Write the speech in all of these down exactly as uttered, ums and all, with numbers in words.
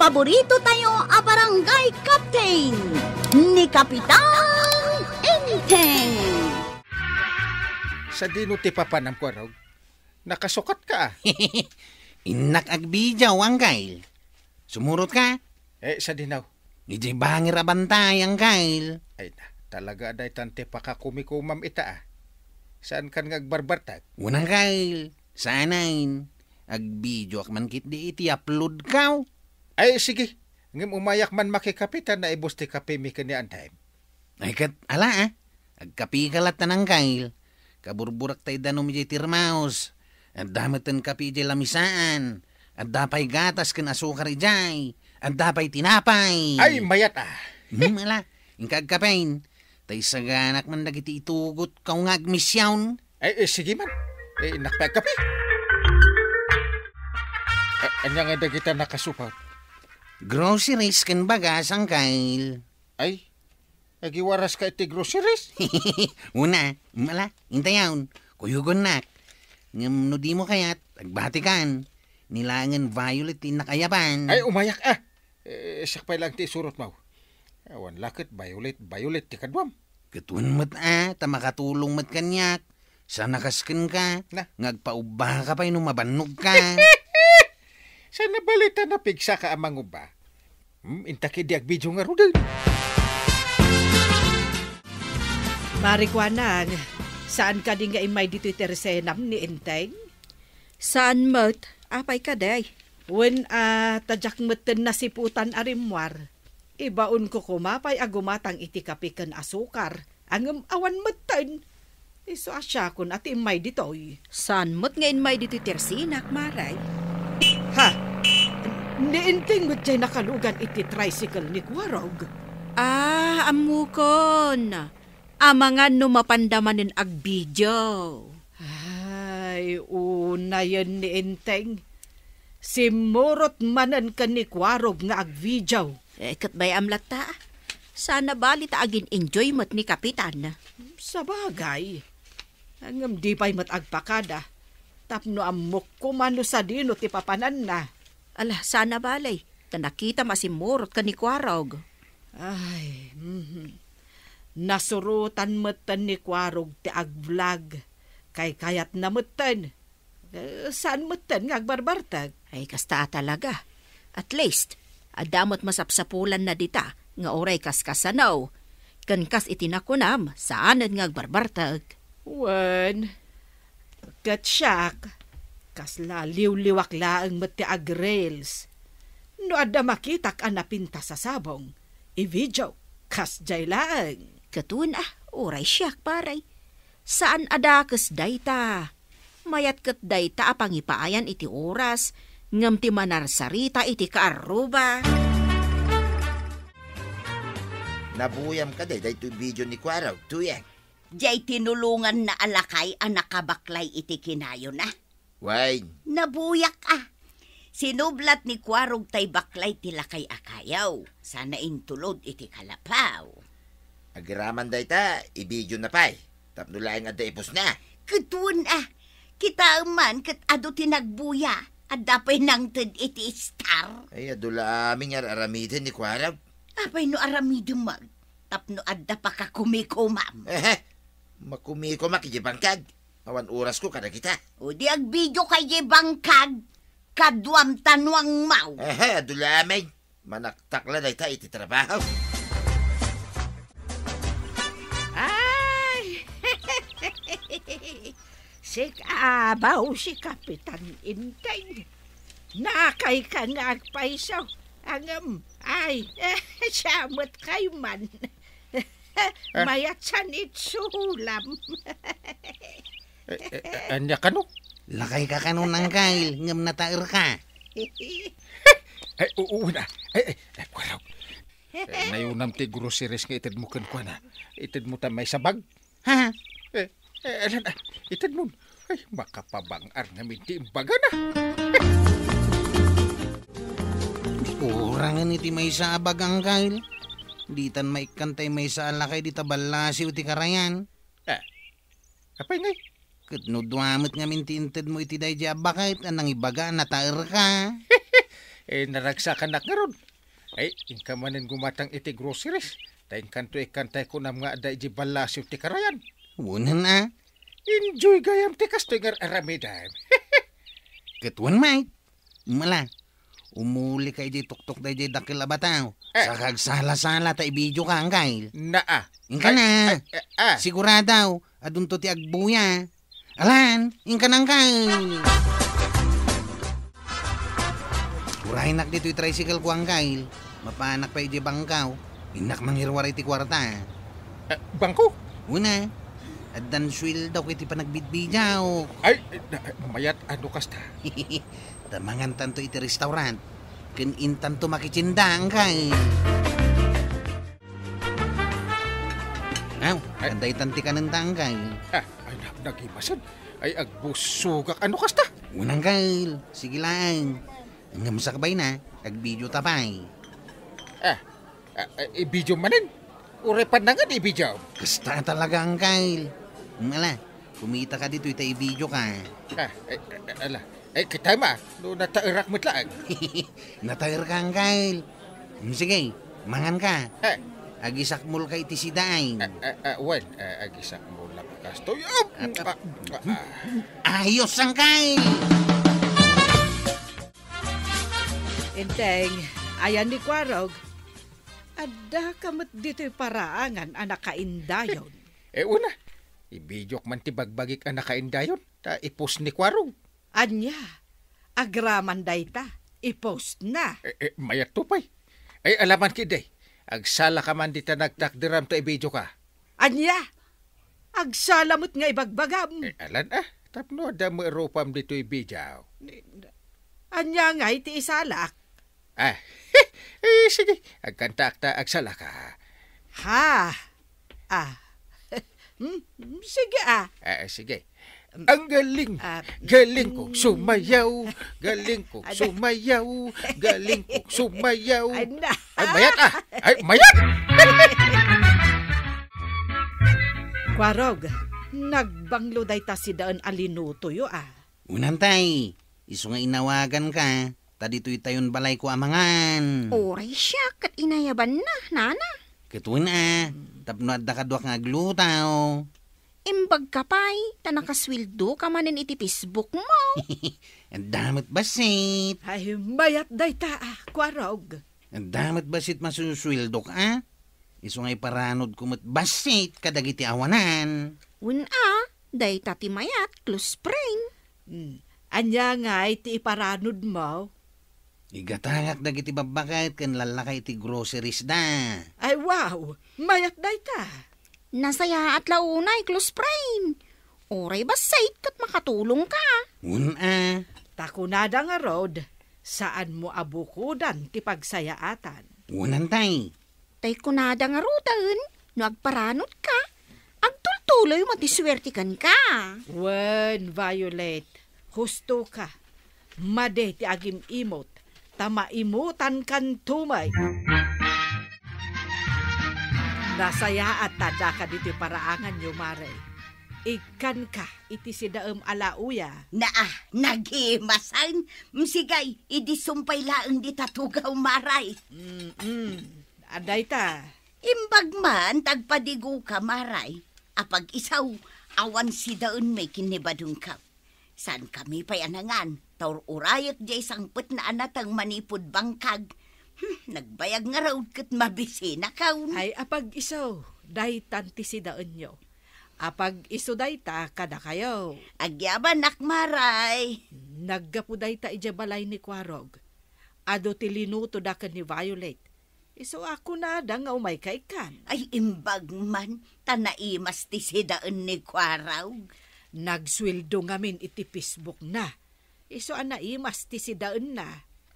Paborito tayo a barangay captain, ni Kapitan Enteng. Sadino ti papanam, Kuarog? Nakasukat ka, ah. Innak agbidiaw, Angkel. Sumurot ka? Eh, sadino? Idiay bangir a bantay, Angkel. Ay na, talaga daytan ti pakakumikumam ita, ah. Saan kan nga agbarbartag? Wen, Angkel. Saanen. Agbidiaoak man ketdi iti upload kaw. Ay, sige. Ngem umayak man makikape ta naibus ti kapemi ken ni Antay. Ay, ket ala, ah. Agkapeka latta, Angkel. Kaburburak tay danum idiay termos. Adda metten kape idiay lamisaan. Adda pay gatas ken asukar idiay. Adda pay tinapay. Ay, mayat, ah. Hmm, ala. Inka agkapen. Tay saganak man dagiti itugotkaw nga agmision. Ay, eh, sige man. Eh, innak pay agkape. Eh, ania nga dagita nakasupat? Groceries ken bagas, Angkel. Ay, agiwaras ka iti groceries? Una, mala, intayon. Kuyogonnak. Ngem no dimo kayat, agbatikan. Ni laengen violet ti innak ayaban. Ay, umayak, ah. Eh, siak pay laeng ti isurotmo. Awan la ket violet, violet ti kaduam. Ket wen met, a, ta makatulong met kaniak. Saan a kas kenka, na, nga agpaubbaka pay no mabannogka. Saan a bali ta napigsaka a mangubba? Hmm, inta ketdi agbidio ngaruden. Mari kuanang, saan kadi nga immay ditoy ti resenam ni Enteng? Saan met, apay kadi? Wen a, ta diak metten nasiputan a rimmuar. Ibaonko koma pay a gumatang iti kape ken asukar, ngem awan metten. Isu a siakon a ti immay ditoy. Saan met nga immay ditoy ti resenak, Mari? Ha? Ni Enteng met diay nakalugan iti tricycle ni Kuarog. Ah, ammokon. Amangan no mapanda manen agbidio. Ay, unayen ni Enteng. Simmurot manen ken ni Kuarog nga agbidio. Eh, ket bay-am latta. Saan a bali ta agin-enjoy met ni Kapitan. Sabagay. Ngem di pay met agpakada. Tapno ammok koma no sadino ti papananna. Ala, saan a bali. Ta nakitam a simmurot ken ni Kuarog. Ay, mhm. Nasurotan metten ni Kuarog ti agvlog. Kaykayatna metten. Eh, saan metten nga agbarbarteg? Ay, kasta a talaga. At least, adda met masapsapulanna dita nga uray kaskasano. Ken kas iti nakunam, saanen nga agbarbarteg. Wen, ket siak, kasla liwliwak laeng met ti agreels. No adda makitak a napintas a sabong, i-video, kasdiay laeng. Ket wen a, uray siak, pare. Saan a dakes dayta. Mayat ket dayta a pangipaayan iti oras, ngem ti manarsarita iti kaarruba. Nabuyam kadi daytoy video ni Kuarog, Tuyeng? Diay tinulonganna a lakay a nakabaklay iti kinayona. Wen. Nabuyak a. Sinublat ni Kuarog tay baklay ti lakay a kayo. Sana intulod iti kalapaw. Agiraman dayta, i-video na pay. Tapno laeng adda ipusna. Ket wen a. Kitaem man ket adu ti nagbuya. Adda pay nangted iti star. Ay, adu la amin nga ar-aramiden ni Kuarog. Apay no aramidem met? Tapno adda pakakumikomam. Ehe. Makumikomak idiay bangkag. Awan orasko kadagita. O di agbidio ka idiay bangkag. Kaduam ta nuangmaw. Ehe, adu la amin. Manaktak la dayta iti trabaho. Ay! Sika, abaw, si Kapitan Enteng. Nakayka nga agpayso. Ngem, ay, siya met kayman. Ah. Mayat san itsulam. Eh, eh, eh, ania kano? Lakayka kano, Angkel, ngem nataerka. Ay, oo na. Ay, ay, ay, Kuarog. Eh, nayonam ti groceries nga itedmo kenkuana. Itedmo ta maysa bag. Ha? Eh, eh, alan, ah, itedmon. Ay, makapabang-ar ngamin ti imbagana. Kurangan iti maysa a bag, Angkel. Ditan maikkan tay maysa a lakay dita ballasiw ti karayan. Ah, apay ngay? Ket no dua met ngamin ti intedmo iti daydiay a baket a nangibaga a nataerka. Eh, naragsakanak ngarud. Ay, inka manen gumatang iti groceries. Ta inkanto ikkan tay kunam nga adda iti ballasyo ti karayan. Unan a. Enjoy gayam ti kastoy nga aramidem. Ket wen, Mike. Mala, umuli ka iti tuktok daydiay dakkel a bataw. Eh. Saka agsala-sala ta i-video ka, angkel. Naa. Inka na. Ay, ay, ah. Sigurado, adunto ti agbuya. Alan, inka na, angkel. Uraynak ditoy tricycle ko, angkel. Mapanak pay iti bangko. Innak mangiruar iti kuarta. Eh, bangko? Una, addan sueldo ko iti panagbidbidiaw. Ay, eh, na-, mayat ano kasta? Ta mangantanto iti restaurant. Ken intanto makitindang ka, eh. Aw, ay, adda itan ti kanentang ka, eh. Ah, ay, na-, nagimasen. Ay, agbusugak. Ano kasta? Unang kail. Sige laeng. Ngem sakbay na, agvideo ta pay. Ah, ah, ah, i-video manen? Uray pannangan i-video. Kasta talaga, angkel. Ala, kumita ka ditoy ta i-video ka. Ah, eh, eh, ala. Eh, kita ma, no nataerak met laeng. Nataer ka, angkel. Hmm, sige, mangan ka. Eh. Agisakmol ka iti sidaay. Ah, ah, ah, wen, ah, agisakmol na kastoy. Ah, ah, ah, ah. Ayos, angkel! Enteng, ayan ni Kuarog, adda ka met ditoy paraangan a nakaindayon. Eh, una, ibidiok man ti bagbagik a nakaindayon, ta i-post ni Kuarog. Ania, agraman dayta, i-post na. Eh, eh, mayat to pay. Ay, alaman ki, day. Agsala ka man dita nagtakderam ta ibidio ka. Ania? Agsala met nga ibagbagam. Eh, alan, ah. Tapno adda met rupam ditoy video. Ania ngay ti isalak? Ah, eh, sige. Agkantaak ta agsala ka. Ha? Ah. Hmm? Sige, ah. Ah, sige. Ang galing. Ah, galing kong sumayaw. Galing kong sumayaw. Galing kong sumayaw. Ay, na. Ay, mayat, ah. Ay, mayat. Kuarog, nagbanglo dayta sidaen a linutoyo, ah. Unantay, isu nga inawagan ka, ta ditoy tayon balay ko a mangan. Oray siak ket inayabanna, nana. Ket wen a, tapno adda kaduak nga agluto. Imbag ka pay, ta nakasueldo ka manen iti Facebook mo. Adda met bassit. Ay, mayat dayta, ah, Kuarog. Adda met bassit masusueldok, ah. Isu nga iparanod ko met bassit kadagiti awanan. Wen a, dayta ti mayat, close friend. Hmm. Ania ngay ti iparanud mo? Igatangak dagiti babbaket ken lallaka iti groceries da. Ay, wow! Mayat dayta. Nasayaat la unay, close friend. Oray bassit ket makatulong ka. Wen a. Ta kunada ngarud, saan mo a bukodan ti pagsayaatan. Wen antay. Tay kunada ngaruden, no agparanod ka, agtultuloy mo ti suwerte kenka. Wen, Violet, husto ka. Madi ti agim-imot, ta maimutan kanto met. Nasayaat ta adda ka ditoy paraanganyo, Mare. Ikkanka iti sidaem a lauya. Naa, nagimasen. Msigay, idi sumpay laeng dita tugaw, Mare. Mm-mm. Adda ita. Imbag man, ta agpadigoka, Mare. Apag-isu, awan sidaenmi ken ni badengko. Saankami pay a nangan, ta ur-urayek diay sangpetna a nateng manipud bangkag. Hmm, nagbayag ngarud ket mabisinakon. Ay, apag-isu, daytan ti sidaenyo. Apag-isu dayta kadakayo. Agyabanak, Mare. Naggapu dayta idiay balay ni Kuarog. Adu ti linutoda ken ni Violet. Isu a kunada nga umayka ikkan. Ay, imbag man, ta naimas ti sidaen ni Kuarog. Nagsueldo ngamin iti Facebook na. Isu a naimas ti sidaenna.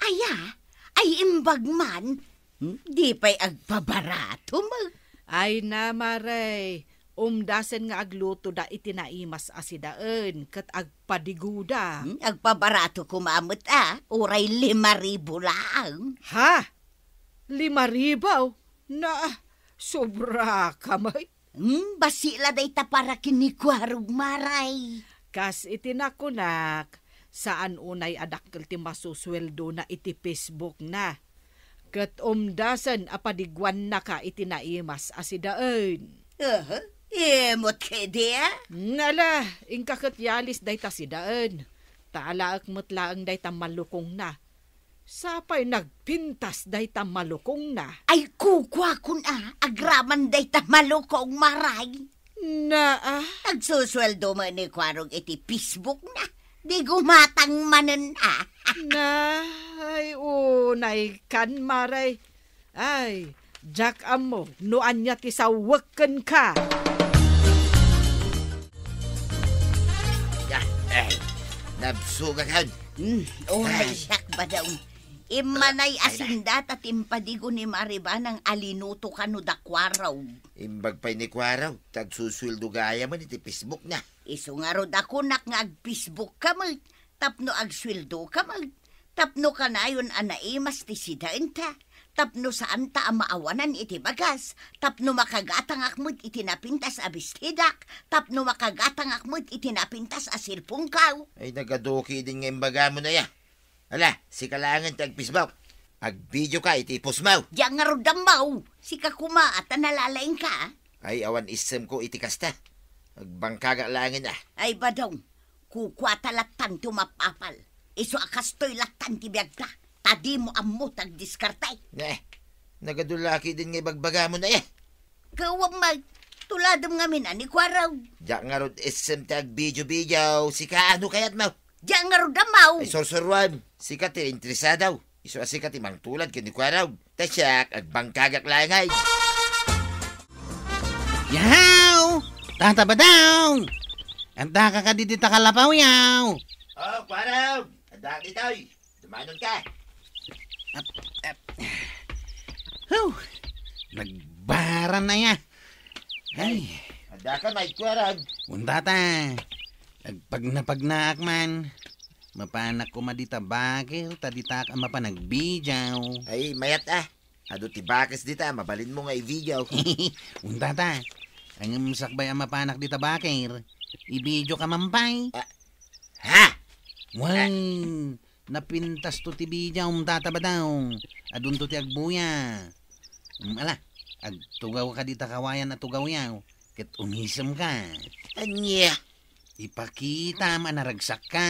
Aya? Ay, imbag man. Hmm, di pay agpabarato met. Ay na, Mare. Umdasen nga aglutoda iti naimas a sidaen ket agpadigoda. Hmm, agpabarato koma met a, uray lima ribu laeng. Ha? Lima ribu? Na, sobra ka met. Hmm, bassit la dayta para ken ni Kuarog, Mare. Kas iti nakunak, Saan unay a dakkel ti masusueldona iti Facebook na. Ket umdasen a padiguannaka iti naimas a sidaen. Aha, imot kadi, a? Nala, inka ket yalis dayta sidaen. Ta alaek met laeng dayta malukongna. Sapay nagpintas dayta malukongna. Ay, kukuakon a, agraman dayta malukong, Maray. Naa. Agsusueldo met ni Kuarog iti Facebook na. Di gumatang manen a. Na, ay, unay kan, Maray. Ay, diak ammo no ania ti sawek kenka. Ya, eh, nabsugak. Hmm, Ay. Unay siak, Badong. Immanay a Ay, na. Sindata ti impadigo ni Maribanang a linuto kano da Kuarog. Imbag pay ni Kuarog, ta agsusueldo gayam iti Facebook na. Isu ngarud a kunak nga ag-Facebook ka met, tapno agsueldo ka met, tapno kanayon a naimas ti sidaenta, tapno saanta a maawanan iti bagas, tapno makagatangak met iti napintas a bestidak, tapno makagatangak met iti napintas a cellphone-kaw. Ay, nagaduki din nga imbagamon aya. Ala, sika laengen ti ag-Facebook. Ag-video ka iti post-mo. Diak ngarud ammo, sika koma a ta nalalaingka. Ay, awan issemko iti kasta. Agbangkagak laengen a. Ay, Badong, kukuata lattan ti umapapal. Isu a kastoy lattan ti biagta. Ta dimo ammo ti agdiskarte. Ne, nagadu la ketdin nga ibagbagamon aya. Kawan met, tuladem ngamin a ni Kuarog. Diak ngarud issem ti ag-video-video, sika, ano kayatmo? Diak ngarud ammo. Ay, sursuruam, sika ti interesado. Isu a sika ti mangtulad ken ni Kuarog. Ta siak, agbangkagak laengen. Yaw! Tata Badong! Addaka kadi dita kalapaw, yaw? Oh, Kuarog! Adda ditoy! Dumanon ka. Ap, ap. Huh! Nagbaran na ya. Ay. Adda ka, Mike Kuarag. Untata. Agpagnapagnaak man. Mapanak koma dita bakir, ta ditak a mapan agbidiaw. Ay, mayat a. Adu ti bakis dita, mabalinmo nga ibidiaw. Untata. Ngem sakbay a mapanak dita bakir, ibidiaw ka man pay. Ah, ha? Wen, napintasto ti bidiawm, Tata Badong. Adunto ti agbuya. Mm, ala, agtugaw ka dita kawayan a tugawyaw, ket umisem ka. Ania? Ipakitam a naragsak ka.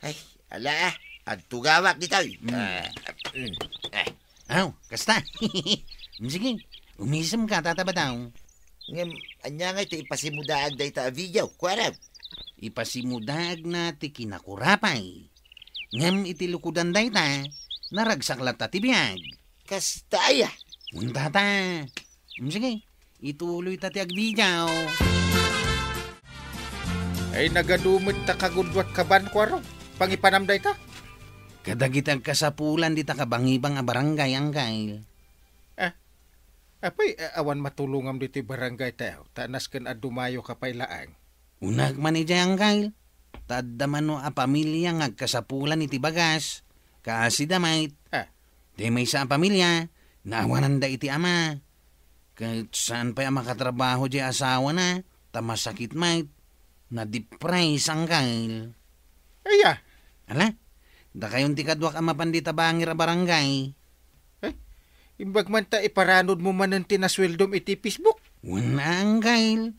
Ay, ala, ah. Agtugawak ditoy. Mm. Ah, mm, ah. Aw, kasta. Mm, sige, umisem ka, Tata Badong. Ngem, ania ngay ti ipasimudaag dayta a video, Kuarag? Ipasimudaagna ti kinakurapay. Ngem iti lukodan dayta, naragsak latta ti biag. Kasta aya? Untata. Mm, sige, ituloy ta ti agbidiaw. Ay, nagadu met ta kagudua ti kaban, Kuarog. Pangipanam dayta? Kadagiti agkasapulan dita kabangibang a barangay, Angkel. Ah, apay, a-, awan matulongam ditoy barangay tayo, ta nasken a dumayo ka pay laeng. Unak man idiay, Angkel. Ta adda mano a pamilia nga agkasapulan iti bagas, kaasi da met. Ah. Ti maysa a pamilia, naawananda iti ama. Ket saan pay a makatrabaho diay asawana, ta masakit met. Nadipres, Angkel. Aya? Ala, dakayon ti kaduak a mapan dita bangir a barangay. Eh, imbag man ta iparanod mo manen ti nasueldom iti Facebook? Wen, Angkel.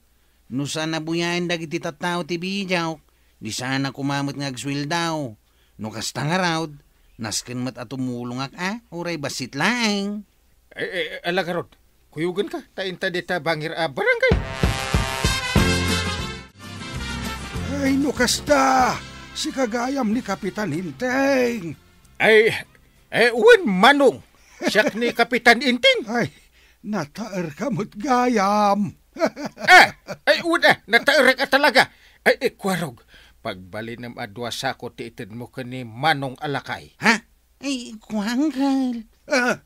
No saan a buyaen dagiti tattao ti bidiawk, di saan a koma met nga agsueldo. No kasta ngarud, nasken met a tumulongak a, uray bassit laeng. Ay, ay, ay, ala ngarud, kuyogenka, ta inta dita bangir a barangay. Ay, no kasta, sika gayam ni Kapitan Enteng. Ay, eh, wen, Manong, siak ni Kapitan Enteng. Ay, nataerka met gayam. Ah, ay, wen, ah, nataerek a talaga. Ay, eh, Kuarog, pagbalinem a dua sako ti itedmo ken ni Manong a lakay. Ha? Ay, kua, Angkel. Ah,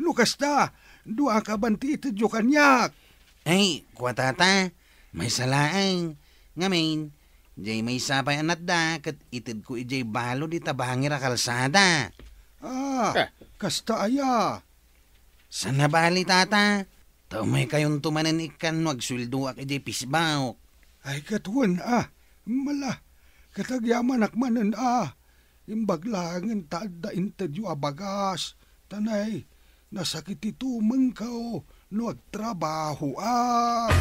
no kasta, dua a kaban ti itedyo kaniak. Ay, kua, Tata, maysa laeng. Ngamin, diay maysa pay a natda ket itedko idiay balud ita bangir a kalsada. Ah, ah, kasta aya? Saan a bali, Tata. Ta umaykayonto manen ikkan no agsueldoak idiay Facebook. Ay, ket wen a, mala, Ket agyamanak manen a, imbag laengen ta adda intedyo a bagas, ta nay, nasakit ti tumengko no agtrabahoak.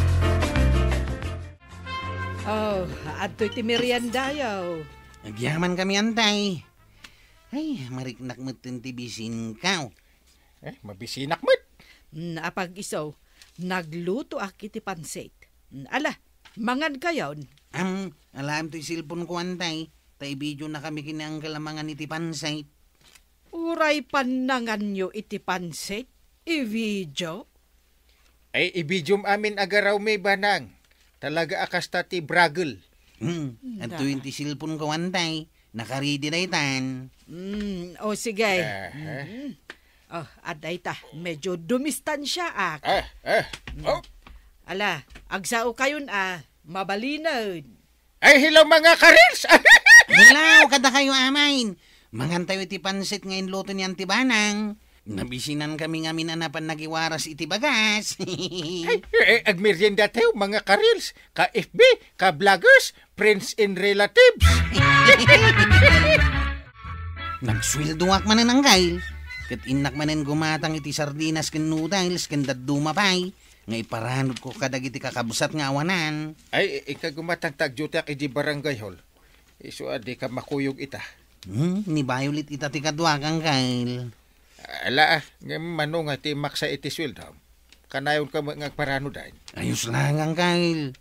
Oh, adtoy ti meriendayo. Agyamankami, Antay. Ay, mariknak metten ti bisinko. Eh, mabisinak met. Mm, apag-isu, naglutoak iti pansit. Mm, ala, mangankayon. Am, alaem toy cellphone-ko, Antay. Ta i-video-nakami ken ni Uncle a mangan iti pansit. Uray pannanganyo iti pansit? I-video? Ay, i-video-m amin a garawmi, Banang. Talaga a kasta ti bragel. Hmm, adtoy ti cellphone-ko, Antay. Nakaridi daytan. Mm, o sige. Aha. Mm. Oh, adda ita. Medyo dumistansiaak. Ah, ah. Mm. Oh. Ala, agsaokayon a, mabalinen. Ay, hello, mga karils! Hello, kadakayo, amayen. Mangantayo iti pansit nga inluto ni Auntie Banang. Nabisinankami ngamin a napan nagiwaras iti bagas. Ay, eh, agmeriendatayo, mga karils, ka-F B, ka-vloggers, friends and relatives. Nagsueldoak manen, Uncle. Ket innak manen gumatang iti sardinas ken noodles ken dadduma pay nga iparanodko kadagiti kakabsat nga awanan. Ay, inka gumatang ta agdiotiak idiay barangay hall. Isu a dika makuyog ita. Hmm, ni Violet ita ti kaduak, Uncle. Ala, ah, ngem mano nga ti maksa iti sueldom? Kanayonka met nga agparanoden. Ayos laeng, Uncle.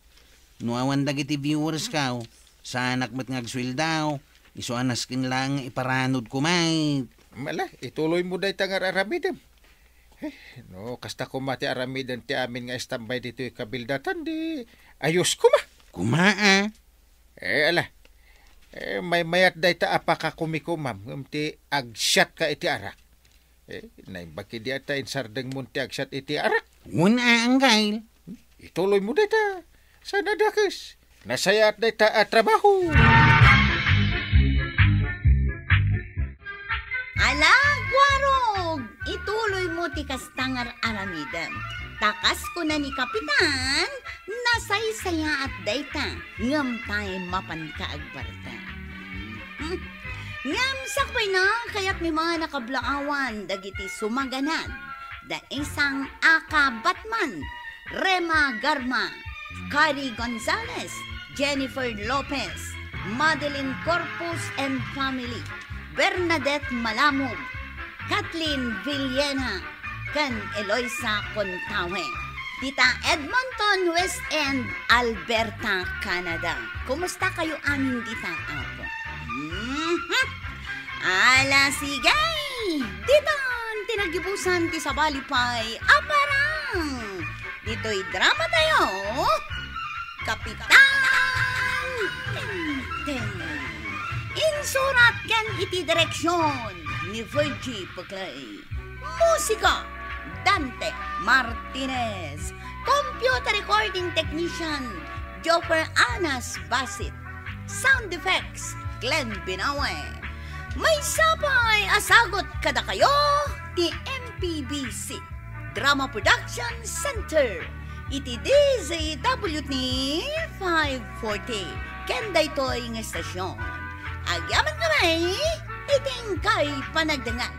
No awan dagiti viewers-ko, saanak met nga agsueldo. Isu a nasken laeng nga iparanodko met. Ala, ituloymo dayta nga ar-aramidem. Eh, no kasta koma ti aramiden ti amin nga istambay ditoy kabildatan, di ayos koma. Koma, a. Eh, ala. Eh, maymayat dayta a pakakumikomam ngem ti agsiatka iti arak. Eh, naimbag idi ta insardengmon ti agsiat iti arak. Wen a, Uncle. Ituloymo dayta. Saan a dakes? Nasayaat dayta a trabaho. Ala, Guarog! Ituloymo ti kasta nga ar-aramidem. Ta kas kuna ni Kapitan, nasaysayaat dayta, ngem pay mapanka agbarta. Hmm. Ngem sakbayna, kayatmi man a kablaawan dagiti sumaganad. Daisang Aka Batman, Rema Garma, Kari Gonzalez, Jennifer Lopez, Madeline Corpus and family, Bernadette Malamog, Kathleen Villena, ken Eloisa Contawe. Dita Edmonton, West End, Alberta, Canada. Kumusta kayo amin dita, Apo? Mhm. Ala, sige! Ditan ti naggibusan ti sabali pay a parang! Ditoy drama tayo, Kapitan Tenten. Insurat ken iti direksyon ni Virgie Peclay. Musika, Dante Martinez. Computer recording technician, Joffer Anas Basit. Sound effects, Glenn Binawe. Maysa pay a sagut kadakayo ti M P B C Drama Production Center iti D Z W T five forty. Ken daytoy nga estasyon, agyamankami iti inkay panagdengngeg.